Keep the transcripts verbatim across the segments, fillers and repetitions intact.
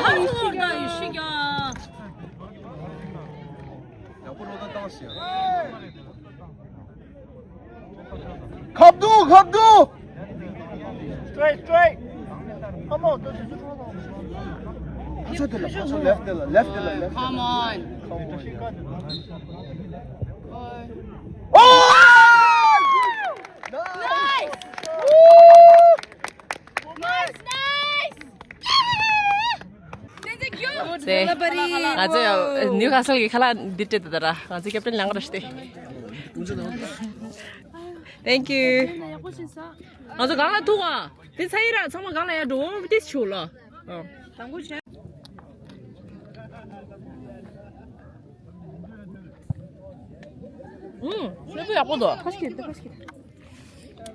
ཧ་ཧུར་ད་ཡི་ཤི་ཀྱང་། ཡག་པོ་བློ་བཏང་བཏང་ཞིག་ཁ་བསྡུ་ཁ་བསྡུ། Straight, straight. Come on, don't you ཕར་ཚུར་དེ་ལ། ཕར་ཚུར་left དེ་ལ། Left དེ་ལ། Left དེ་ལ། Come on. Come on. Oh! Nice! Nice, nice! ཟེ། ང་ཚོ་ནིའུ་ཁ་སལ་གྱི་ཁ་ལག་འདི་སྤྲད་དེ་ད་ར། ང་ཚོ་ཀེབ་ཊན་ལང་ར་ཤི་སྟེ། Thank you. ང་ཚོ་གང་ལ་ཐུག་ཨ། དེ་ཚ་ཡི་ར་ཚང་མ་གང་ལ་ཡ་འགྲོ་འོང་དེ་ཆུ་ལ། ཨ། དང་པོ་བྱས། ཨུམ། སྣ་ཚོགས་ཡག་པོ་འདུག་ཁ་ཤས་ཁ་ཤས།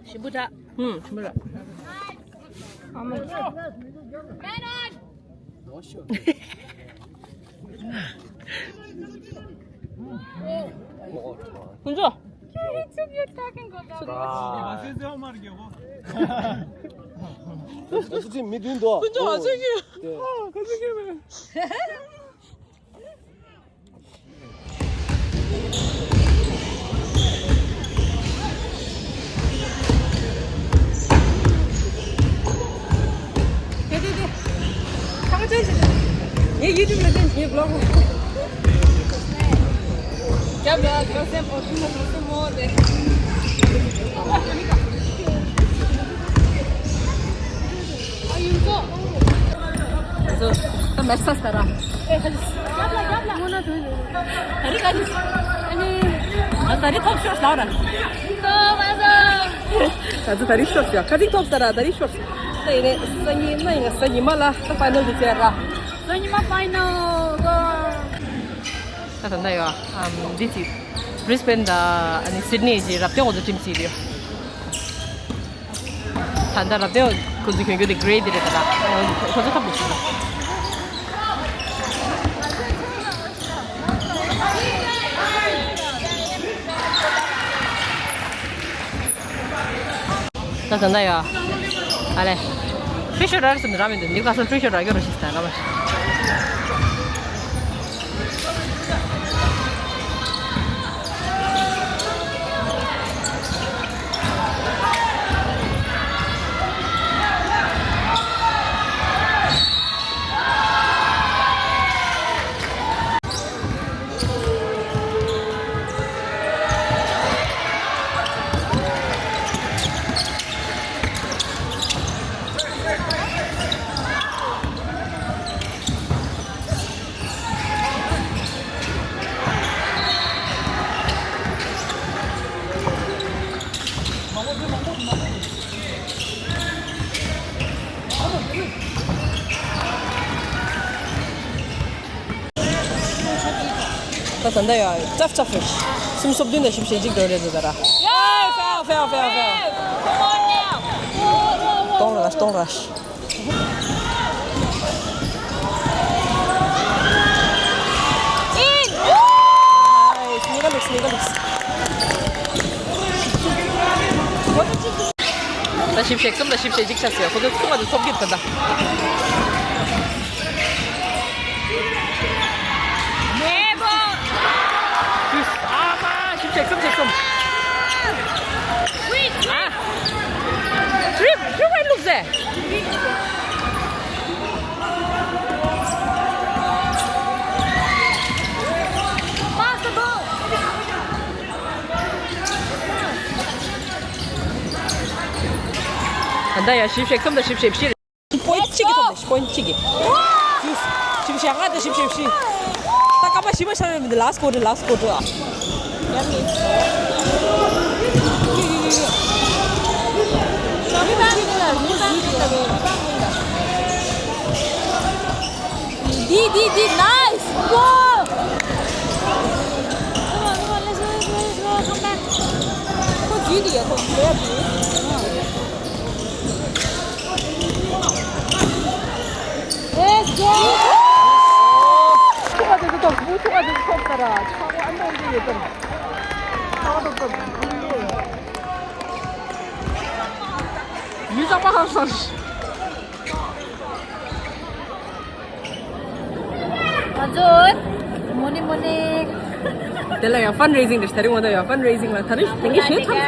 ཞིམ་པོ་འདྲ། ཧུམ། ཞིམ་པོ་འདྲ། ཨ་མ། ཀུན་སྤྱོད། ང་ཚོ་ཅིག་མི་བདུན་འདུག་ཀུན་སྤྱོད་ང་ཚོ་ཡོད། ཨོ། ཨ། ག་ཚོད་ཀྱི་མེད། དེ་དེ་དེ། ཐང་ཅན་ཞིག་དང་། ངའི་ཡུ་ཊུབ་ལ་བརྟེན་ངའི་བི་ལོག་རྒྱབ་ལ་ག་སེམས་ཨོ་ཐུང་ལ་ག་སེམས་མོ་དེ། ཨ་ཡུལ་ཚོ། ད་མེད་ས་ས་ར། ཨེ་ཁ་ཅིག་རྒྱབ་ལ་རྒྱབ་ལ། ད་རིག་ཁ་ཅིག་ཨ་ནི། ད་རིག་ཐོབ་ཤོར་ལ་ར། ཐོབ་མ་སོང་། ད་ཚོ་ད་རིག་ཤོར་ཤོར། ཁ་ཅིག་ཐོབ་ས་ར། ད་རིག་ཤོར། ད་ཡིན་ནས་སང་ཉིན་མ་ཡིན་ན་སང་ཉི་མ་ལ་ད་ཕའི་ནལ་དུ་བྱས་ར། སང་ཉི་མ་ཕའི་ནལ་གོ། ད་ད་ད་ཡོད་ཨམ་འདི་ཅི། Brisbane དང་ཨ་ནི་Sydney གྱི་རབ་སྟོན་འོ་ཚོ་ཊིམ་ཅིག་ཡོད། ད་ལྟ་རབ་སྟོན་ཁོ་ཚོ་གྱོན་རྒྱུ་དེ་grey དེ་རེད་ད་ར། ཁོ་ཚོ་ཁ་བུ་ཞིག་ལ། ད་ད་ད་ཡ། ཨ་ལེ། ཧྲི་ཤོ་རར་སུ་ར་མི་འདུག་འདི་ག་སོ་ཧྲི་ཤོ་ར་གྱོ་ར་ཤི་སྟ་ར་བ། ད་ད་ད་ཡ། tough tough fish. སུམ་སོ་བདུན་དང་བཞི་བཅུ་ཞེ་གཅིག་འགྲོ་རེད་འདུག་ད་ར། ཡ། Fail, fail, fail, fail. གཏོང་ར་གཏོང་ར། ཨེ། སྙིང་ག་ལུགས། སྙིང་ག་ལུགས། ད་བཞི་བཅུ་ཞེ་གསུམ་དང་བཞི་བཅུ་ཞེ་གཅིག་ཆགས་ཟེར། ཁོ་ཚོ་ཚུགས་པ་དེ་ཚོགས་ཀྱི་ད་ལྟ། ཨ་མ། བཞི་བཅུ་ཞེ་གསུམ། ཞེ་གསུམ། ཨ། ཁྲིབ་ཁྲིབ་ཝེན་ལུག་ཟེ། ད་ལྟ་ཡ་བཞི་བཅུ་ཞེ་གསུམ་དང་བཞི་བཅུ་ཞེ་བཞི། པོན་ཅིག་གི་ཐོག་ནས་པོན་ཅིག་གི། བཞི་བཅུ་ཞེ་ལྔ་དང་བཞི་བཅུ་ཞེ་བཞི། ད་སྐར་མ་བཞི་པ་ཤར་བའི་མི་འདུག last quarter, last quarter ཨ། འདི་འདི་འདི། Nice! Wow! Come on, come on, let's go, let's go, let's go, come back. ཁོ་འཛུལ་འདི་ཡ། ཁོ་འཛུལ་ཡ་འདི། ཁོག་ཏུ་ཁོག་ཏུ་ར་ཆག་པ་འདོན་གྱི་ཡོད་དམ། ཆག་ཏུ་ཏུ་ཡུལ་ལ་ཡ། ཡུལ་ལ་མ་ཧ་སར། ང་ཚོ་མོ་ནི་མོ་ནི། དེ་ལ་ཡང་ཕན་རེ་ཟིང་རེད། ད་རིང་འོ་ན་ཡང་ཕན་རེ་ཟིང་ལ་ད་རིང་དེང་གི་ཞེ་ཁྲམ་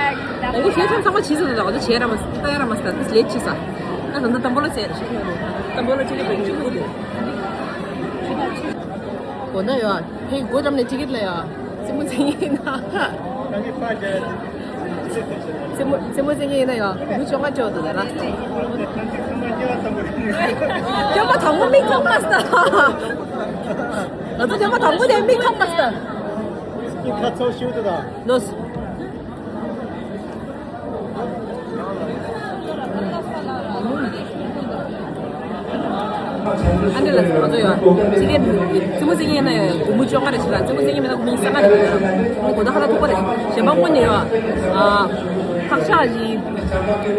དེང་གི་ཞེ་ཁྲམ་ཚང་མ་བྱིས་ཟེར་དང་ང་ཚོ་བྱས་ར་མ་ཟེར་ལྟ་ཡ་ར་མ་ཟེར་ད་དེ་ལས་བྱིས་ས། ད་ད་ད་དམ་པོ་ལ་ཟེར་རེད། དམ་པོ་ལ་ཅི་རེད་པའི་ཁྱི་མོ་དེ། འོ་ན་ཡང་ཕའི་སྒོ་འགྲམ་ནས་ཅི་གིར་ལ་ཡང་རྩེད་མོ་རྩེ་ངེས་ཡིན་ན། རྩེད་མོ་རྩེད་མོ་རྩེ་ངེས་ཡིན་ན་ཡང་མི་བཅོ་ལྔ་བཅོ་འདུག་ད་ར། སྐྱོན་པ་དང་པོ་མིག་ཐོག་མ་སྟ། ང་ཚོ་སྐྱོན་པ་དང་པོ་དེ་མིག་ཐོག་མ་སྟ། མིག་ཁ་ཚོགས་ཤིག་འདུག་ད། ལོས། ཨ་འདྲ་ལ་ང་ཚོ་ཡང་ཅི་གེ་རྩེད་མོ་རྩེ་མཁན་ཡིན་ན་ཡང་སྒོར་མོ་བཅོ་ལྔ་རེ་ཞིག་ར། རྩེད་མོ་རྩེ་མཁན་མེད་ན་སྒོར་མོ་ཉི་ཤུ་རྩ་ལྔ་རེ་ཞིག་ར། ཨ་ནི་གོ་ད་ཧ་ལ་ཐུག་པ་རེད། གཞན་པ་དངོས་གནས་ཡང་ཨ་ཕག་ཤ་ཞིག་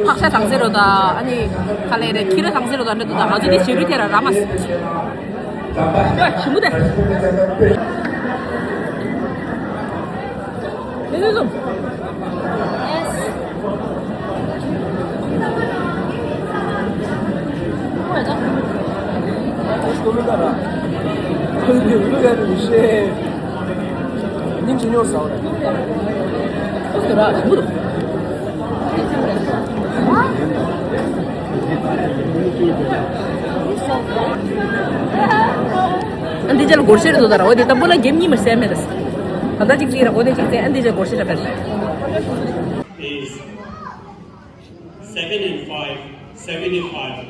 ཕག་ཤ་གྲང་ཟེར་རོ་ད། ཨ་ནི་ག་ལེ་རེད། ཁྱི་ར་གྲང་ཟེར་རོ་ད། འདྲ་འདུག་ད། ང་ཚོ་དེ་བྱེད་རུ་དེ་ར་ར་མ་སི། ཨ་ཞི་མོ་དེ། ཨ་འདི་ཅག་ལ་སྒོར་གཞས་རེད་འདུག་ད་ར། འོ་དེ་དང་པོ་ལ་འགེམ་གཉིས་མ་བསད་མེད་རེད། ད་ལྟ་གཅིག་གཅིག་ར། འོ་དེ་གཅིག་བསད། ཨ་འདི་ཅག་སྒོར་གཞས་ར་པེར། Is seven and five, seventy-five.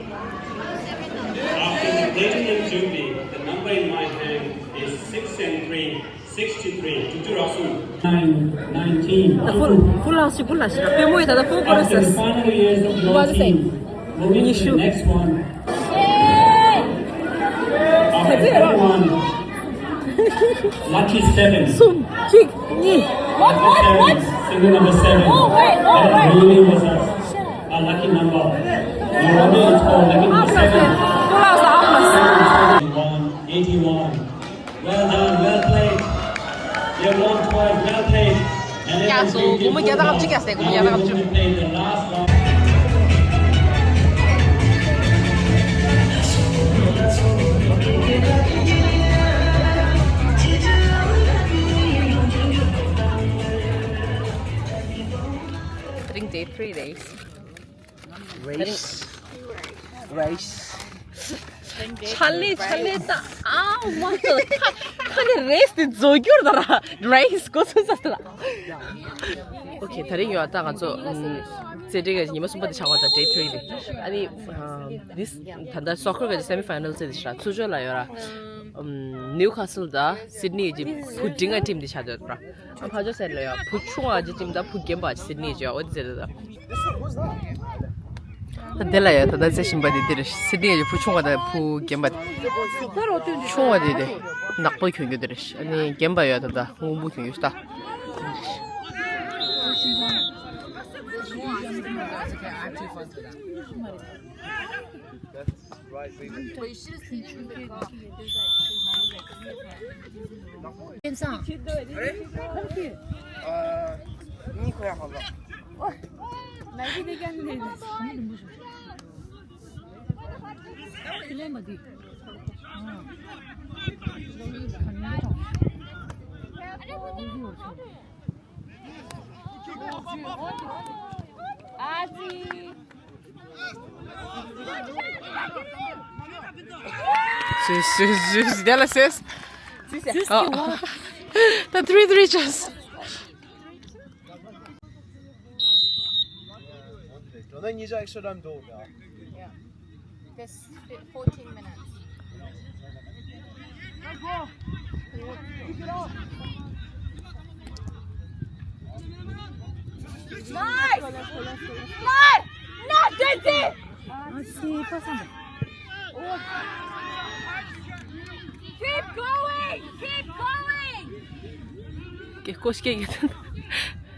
After the platinum jubilee, the number in my hand is six and three, sixty-three. Tutu Rasu. Nine, nineteen. Full, full house, full house. Pe mo ita da full chorus. After the final years of your team, moving to the next one. After twenty-one, lucky seven. Sum, chik, ni. What, what, what? Single number seven. Oh, wait, oh, wait. That really was a, a lucky number. No wonder it's called lucky number seven. Full house, full house. One eighty-one. Well done, well played. You won twice, well played. And then ཡ་སོ། སྒོར་མོ་བརྒྱ་དང་ལྔ་བཅུ་བརྒྱབ་སྟེ། སྒོར་མོ་བརྒྱ་དང་ལྔ་བཅུ། Now we will play the last round. Drink day three days. Rice. Rice. ཆ་ལེ་ཆ་ལེ་ད། ཨའོ་མ་ཁ་ཁ་ནས་རེས་དེ་རྫོགས་རྒྱུར་ད་ར། རའི་སི་གོ་ཚོད་ས་ད་ར། ཨོ་ཁེ། ད་རིང་ཡོད་ད་ང་ཚོ་ཨམ་རྩེད་འགྲན་གྱི་ཉི་མ་གསུམ་པ་དེ་ཆགས་པ་ད། ཌེ་ཐི་རི་དེ། ཨ་ནི་ཨམ་དིས་ད་ལྟ་སོ་ཀར་གྱི་སེ་མི་ཕའི་ནལ་རྩེད་དེ་ཤ་ཚུར་ཕྱོགས་ལ་ཡོད་ར། ཨམ་ནིའུ་ཁ་སལ་ད་སིད་ནི་གྱི་བུ་འབྲིང་ང་ཊིམ་དེ་ཆགས་ཡོད་ར། ཨ་ཕ་ཇོ་སེར་ལ་ཡ་བུ་ཆུང་བ་ཅིག་ཊིམ་དང་བུ་རྒན་པ་ཅིག་སིད་ནི་ཅིག་ཡོད་འོ་དེ་ཟེར་ད། ད་དེ་ལ་ཡ་ད་ལྟ་རྩེ་བཞིན་པ་དེ་འདིར་སིད་ནི་ཡ་བུ་ཆུང་བ་དང་བུ་རྒན་པ་ཆུང་བ་དེ་དེ་ནག་པོ་གྱོན་གྱི་དེ་རེད། ཨ་ནི་རྒན་པ་ཡ་ད་ལྟ་སྔོན་པོ་གྱོན་གྱི་ད། Sus, sus, sus, dela ses. Oh. The three three chance. This fourteen minutes. Nice! Nice! Not Daisy! Keep going! Keep going! Keep going!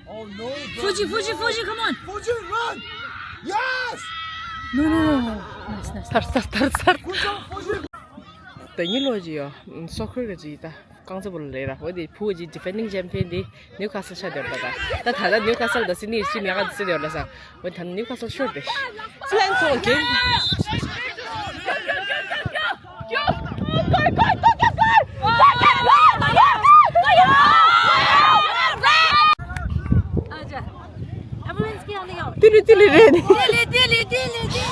Oh no! Fuji, Fuji, Fuji, come on! Fuji, run! Yes! No, no, no, no. Nice, nice. ཐར་ཐར་ཐར་ཐར། Fuji, Fuji! ད་ཉི་ལོ་ཇི་ཡོ། སོ་ཁར་ག་ཇི་ད། རྐང་རྩེད་སྤོ་ལོ་རེད་ར། འོ་དེ་ཕུ་གུ་ཅིག་ཌི་ཕེན་ཌིང་ཅེམ་པི་ཡན་དེ་ནིའུ་ཁ་སལ་ཆགས་བསྡད་ཡོད་རེད་ད། ད་ད་ལྟ་ནིའུ་ཁ་སལ་དང་སིད་ནི་ཡི་ཊིམ་ཡག་ག་དེ་སེ་བསྡད་ཡོད་རེད་ས། འོ་ད་ནིའུ་ཁ་སལ་ཤོར་ཏེ། སི་ལན་ཚོ་གིན། ཏི་ལི་ཏི་ལི་རེད། ཏི་ལི་ཏི་ལི་ཏི་ལི་ཏི་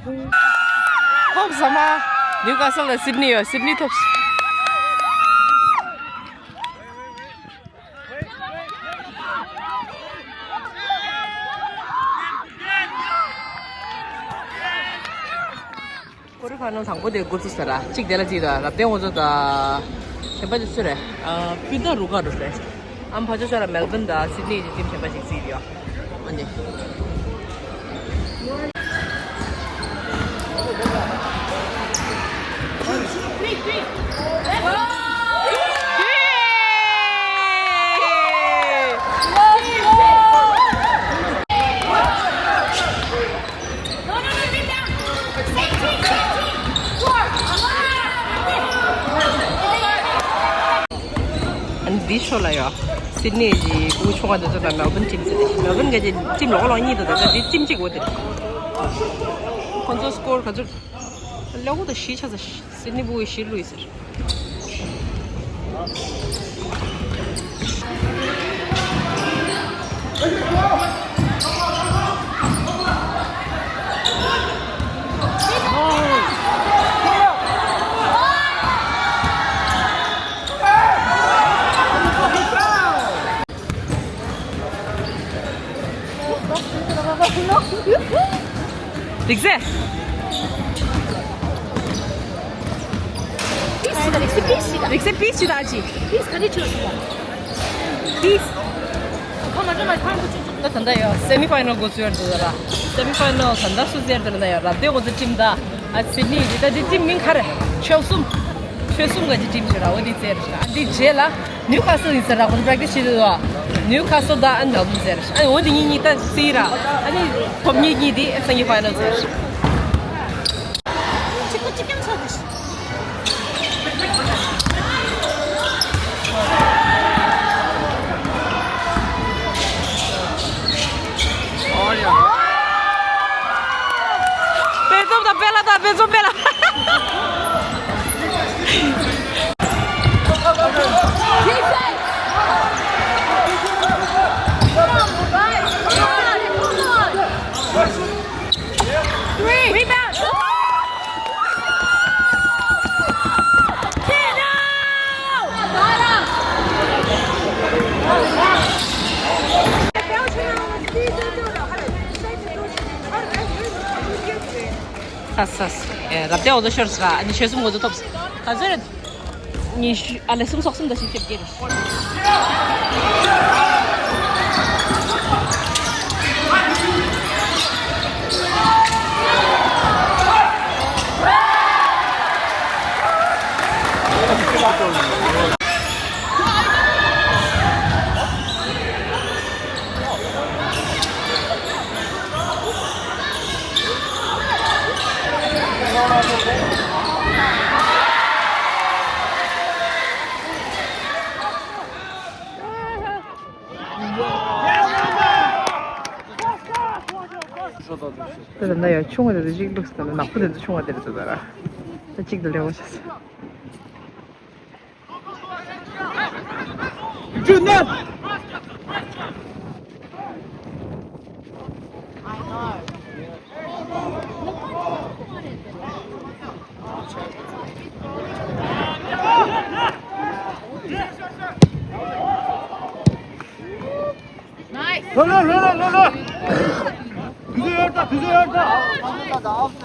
ལི། ཧོབ་ས་མ། ནིའུ་ཁ་སལ་ལ་སིད་ནི་ཡོད། སིད་ནི་ཐོབ། ཀོ་རི་ཕ་ནལ་དང་པོ་དེ་འགོ་ཚུགས་ས་ར། གཅིག་དེ་ལ་གཅིག་དང་རབ་བརྟན་འོ་ཚོ་དང་། གཞན་པ་དེ་སུ་རེད། ཨ། སྤུན་ཟླ་རུ་ཁག་རུ་རེད། ཨམ་ཕ་ཅོ་ཅོ་ལ་མེལ་བྷན་དང་སིད་ནི་གི་ཊིམ་གཞན་པ་ཞིག་བརྩིས་ཡོད། ཨ་ནི། ཨ་ནི་འདི་ཕྱོགས་ལ་ཡོད། སིད་ནི་གི་ཕྲུ་གུ་ཆུང་བ་དེ་ཚོ་དང་མེལ་བྷན་ཊིམ་ཟེར་ཏེ། མེལ་བྷན་ག་ཅིག་ཊིམ་ལོག་ལོག་གཉིས་དང་ད་ལྟ་འདི་ཊིམ་གཅིག་འོ་དེ་རེད། ཁོང་ཚོ་སི་ཀོར་ག་ཚོད། ཀླད་ཀོར་དང་བཞི་ཆགས་ས། སིད་ནི་ཕྲུ་གུ་བཞི་བླུགས་ཡོད་ཟེར། རིག་རྩལ། པིས་ཞིག་དང་རིག་རྩལ་པིས་ཞིག་དང་། རིག་རྩལ་པིས་ཞིག་དང་ཨ་ཅི། པིས་ག་འདྲ་བྱུང་སོང་བ། པིས། ཁ་མ་འདྲ་མ་ཁང་དུ་ཆུ་ཆུ། ད་ད་ལྟ་ཡོད། སེ་མི་ཕའི་ནལ་འགོ་ཚུགས་ཡོད་འདུག་ད་ར། སེ་མི་ཕའི་ནལ་ད་ལྟ་སུ་རྩེར་དེ་ལ་ཡོད་ར། དེ་འོ་ཚོ་ཊིམ་ད། ཨ་སིད་ནི་འདི་ད་འདི་ཊིམ་མིང་ག་རེ། ཆོལ་གསུམ། ཆོལ་གསུམ་ག་ཅིག་ཊིམ་ཞིག་ར། འོ་འདི་རྩེར་ར། འདི་རྗེས་ལ། ནིའུ་ཁ་སལ་ཡིན་ཟེར་ར། ཁོང་པྲེག་ཊིས་བྱེད་དུས་ལ། ནིའུ་ཁ་སལ་དང་ཨ་ནི་མེལ་བྷན་ཟེར། ཨ་ནི་འོ་འདི་གཉིས་གཉིས་ད་རྩིས་ར། ཨ་ནི་ཕོ་མོ་གཉིས་གཉིས་དེ་སང་ཉིན་ཕའི་ནལ་ཟེར། གཅིག་པ་གཅིག་རྐྱང་ཆགས་ཏེ། དཔེ་རྩོམ་དང་དཔེ་ལ་དང་དཔེ་རྩོམ་དཔེ་ལ། Rebound! ས་ས་ས། ཨེ། རབ་བརྟན་འོ་ཚོ་ཤོར་ས། ཨ་ནི་ཆོལ་གསུམ་འོ་ཚོ་ཐོབ་ས། ག་ཚོད་རེད། ཉི་ཤུ། ཨ་ལེ། གསུམ་སོགས་གསུམ་དང་བཞི་བཅུ་བརྒྱད་རེད། ད་ད་ཡ་ཆུང་བ་དེ་ཚོ་གཅིག་བླུགས་ཟེར་ན། ནག་པོ་དེ་ཚོ་ཆུང་བ་དེ་རེད་ད་ར། ད་གཅིག་ཏུ་ལེན་བ་བྱས་ཟེར། ལྷོད་ལྷོད་ལྷོད་ལྷོད་ལྷོད། དུས་ཚོད་ཡོད་ད། དུས་ཚོད་ཡོད་ད།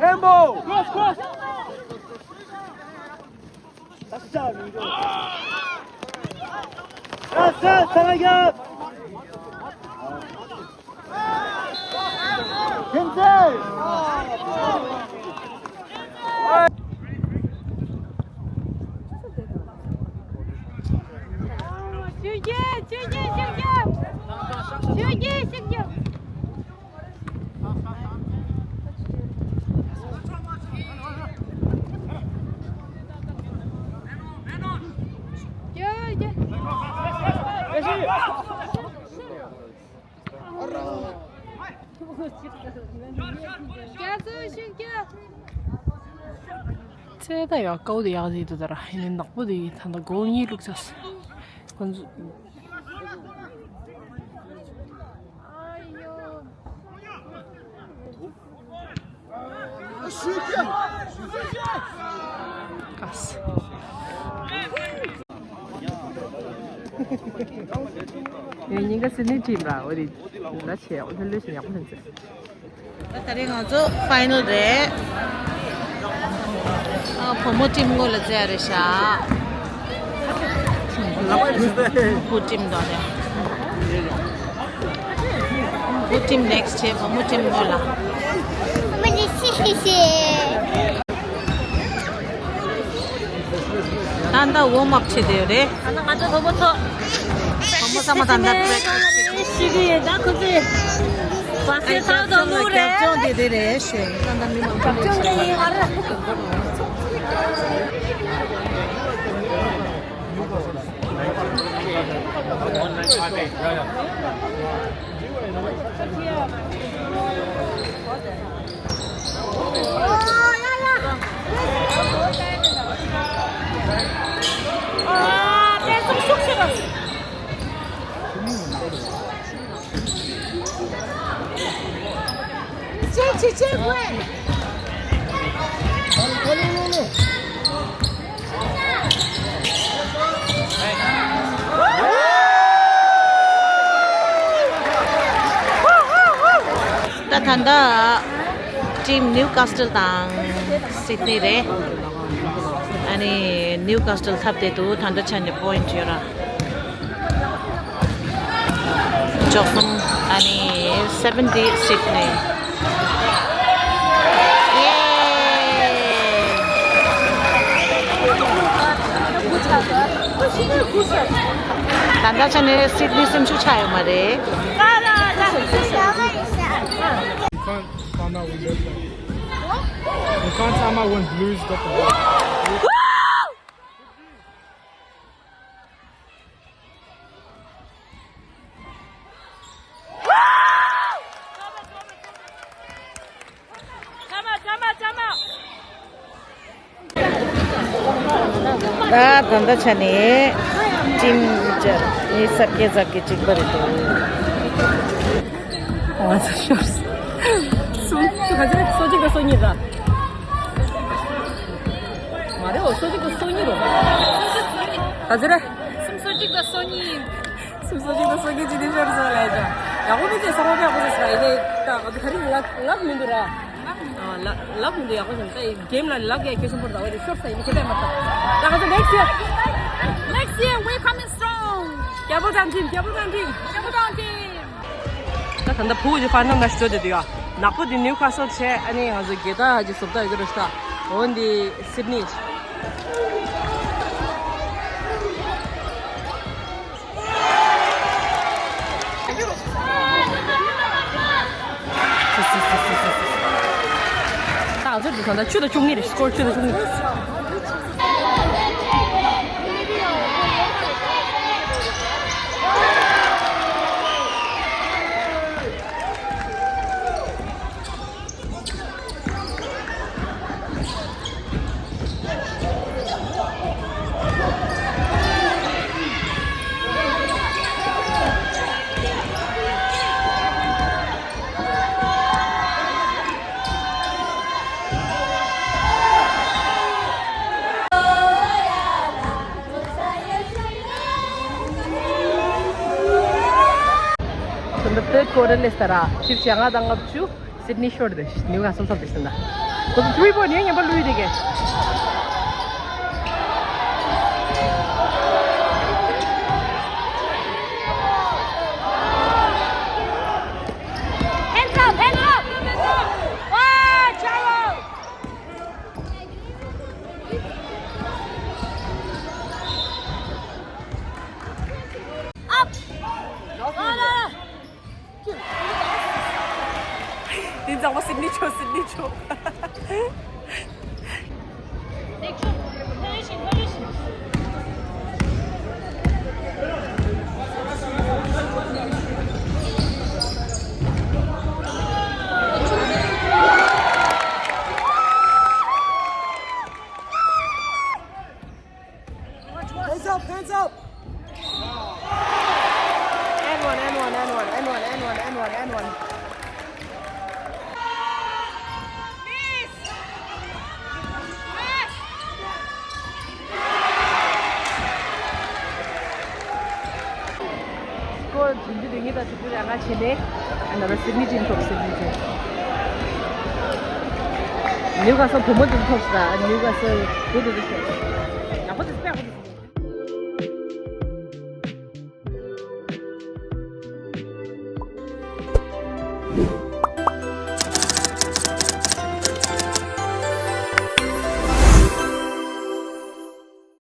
Tempo! Cross, cross! ཆོས་རྒྱལ། ཆོས་རྒྱལ། ཆོས་རྒྱལ། ཆོས་རྒྱལ། ཆོས་རྒྱལ། ཚེ་ད་ཡག་ཀའོ་དེ་ཡག་ཟིག་ཏུ་དར་ཡིན་ནག་པོ་དེ་ད་ད་གོ་གཉིས་ལུག་ཚ་ཁོ་ཚོ། ཡང་ཉིན་ག་སི་ནི་ཊིམ་ར་འོ་རེད། ལ་ཆེ་འོ་ལྷོད་ལྷོད་ཞིག་ཡག་པོ་ལྷན་ཚེ། ད་ད་རེས་ང་ཚོ་ཕའི་ནལ་རེད། ཨ་བུ་མོ་ཊིམ་ངོ་ལ་བཙལ་རེད་ཤག་བུ་ཊིམ་དོ་རེད། བུ་ཊིམ་ནེག་སི་ཊི་བྱས། བུ་མོ་ཊིམ་ངོ་ལ། ད་ལྟ་ཝོམ་ཨབ་བྱེད་དེ་ཡོད་རེད། ད་ལྟ་ང་ཚོ་བུ་མོ་ཚོ་བུ་མོ་ཚང་མ་ད་ལྟ་པེ་རེག་ཊི་སི་བྱེད་ཀྱི་ཡོད། ད་ཁོ་ཚོས་བ་སེ་ཐག་ཏུ་བླུགས་རེད། རྒྱབ་ལྗོངས་དེ་དེ་རེད་ཞུ། ད་ལྟ་མི་མང་པོ་རྒྱབ་ལྗོངས་དེ་ཡིན་ང་རེད། ད་ད་ལྟ་ཊིམ་ནིའུ་ཀ་སི་ཊལ་དང་སིད་ནི་རེད། ཨ་ནི་ནིའུ་ཀ་སི་ཊལ་ཐབས་བསྡད་འདུག་ད་ལྟ་ཆ་ནས་པོ་ཡིན་ཊི་ཡོད་ར། བཅུ་གསུམ། ཨ་ནི་སེ་བེན་ཊི་སིད་ནི། ད་ལྟ་ཆ་ནས་སིད་ནི་སེམས་ཤུགས་ཆག་ཡོད་མ་རེད། You can't come out when red. You can't come out when blue's got the ball. ད་ད་ལྟ་ཆ་ནས་ཊིམ་བརྒྱ་ནི་ས་བརྒྱད་ས་བརྒྱད་གཅིག་པ་རེད་འདུག་ང་ཚོ་ཤོར་སོང་། ག་ཚོད་རེད། སོ་གཅིག་དང་སོ་གཉིས་ར། མ་རེད་འོ། སོ་གཅིག་དང་སོ་གཉིས་རོ། ག་ཚོད་རེད། སུམ་སོ་གཅིག་དང་སོ་གཉིས། སུམ་སོ་གཅིག་དང་སོ་གཉིས་ཅི་ནས་ཤོར་སོང་ལབ་ཡ་ཅང་། ཡག་པོ་མི་བྱེད། ས་རོགས་ཡག་པོ་བྱེད་ཟེར་ཡིན་ནའི་ད་ང་ཚོ་ག་རེ་ལག་ལག་མི་འདུག་ར། ཨ་ལག་ལག་མི་འདུག་ཡག་པོ་བྱེད། ད་གེམ་ལ་ལག་ཡ་གལ་ཆེན་པོ་རེད། ད་འོ་དེ་ཤོར་ས་ཡིན་ནའི་ཁེ་ཕན་མ་ཐོགས། ད་ང་ཚོ་next year. Next year we coming strong. རྒྱལ་པོ་དང་ཊིམ། རྒྱལ་པོ་དང་ཊིམ། རྒྱལ་པོ་དང་ཊིམ། ད་ད་ལྟ་བུ་གི་ཕ་ནམ་ན་ཞོ་དེ་དུ་ཡ་ནག་པོ་དེ་ནིའུ་ཁ་སལ་བྱས། ཨ་ནི་ང་ཚོ་རྒྱལ་དར་གྱི་བཟོ་ལྟ་ཡོད་རེད་ཤག་འོ་འདི་སིད་ནི། ད་ང་ཚོ་འདི་ད་ལྟ་བཅུ་དང་བཅུ་གཉིས་རེད། སི་ཀོར་བཅུ་དང་བཅུ་གཉིས། ད་ལྟ་ཐར་ཌི་ཀོར་ཊར་སླེབས་ཚར་ར། ཕྱིར་བྱས་ལྔ་དང་ལྔ་བཅུ། སིད་ནི་ཤོར་དེ་ནིའུ་ཁ་སལ་ཚབ་དེ་ཟིན་ད། ཁོ་ཚོ་ཐི་རི་པོ་ཡང་ངན་པ་བླུས་དེ་གས། མཛངས་པ་སིད་ནི་ཆོ། སིད་ནི་ཆོ། Hands up, hands up. And one, and one, and one, and one, and one, and one, and one. སྐོར་བྱིན་རྒྱུ་དེ་ངེད་དང་ཆུ་ཚོད་རང་ང་བྱེད་ནས། ཨ་ན་ར་སིད་ནི་ཅིན་ཐོབ། སིད་ནི་ཅིན། ནིའུ་ཁ་སལ་བུ་མོ་དེ་ཚོ་ཐོབ་སོང་། ཨ་ནིའུ་ཁ་སལ་བུ་དེ་ཚོ་ཐོབ།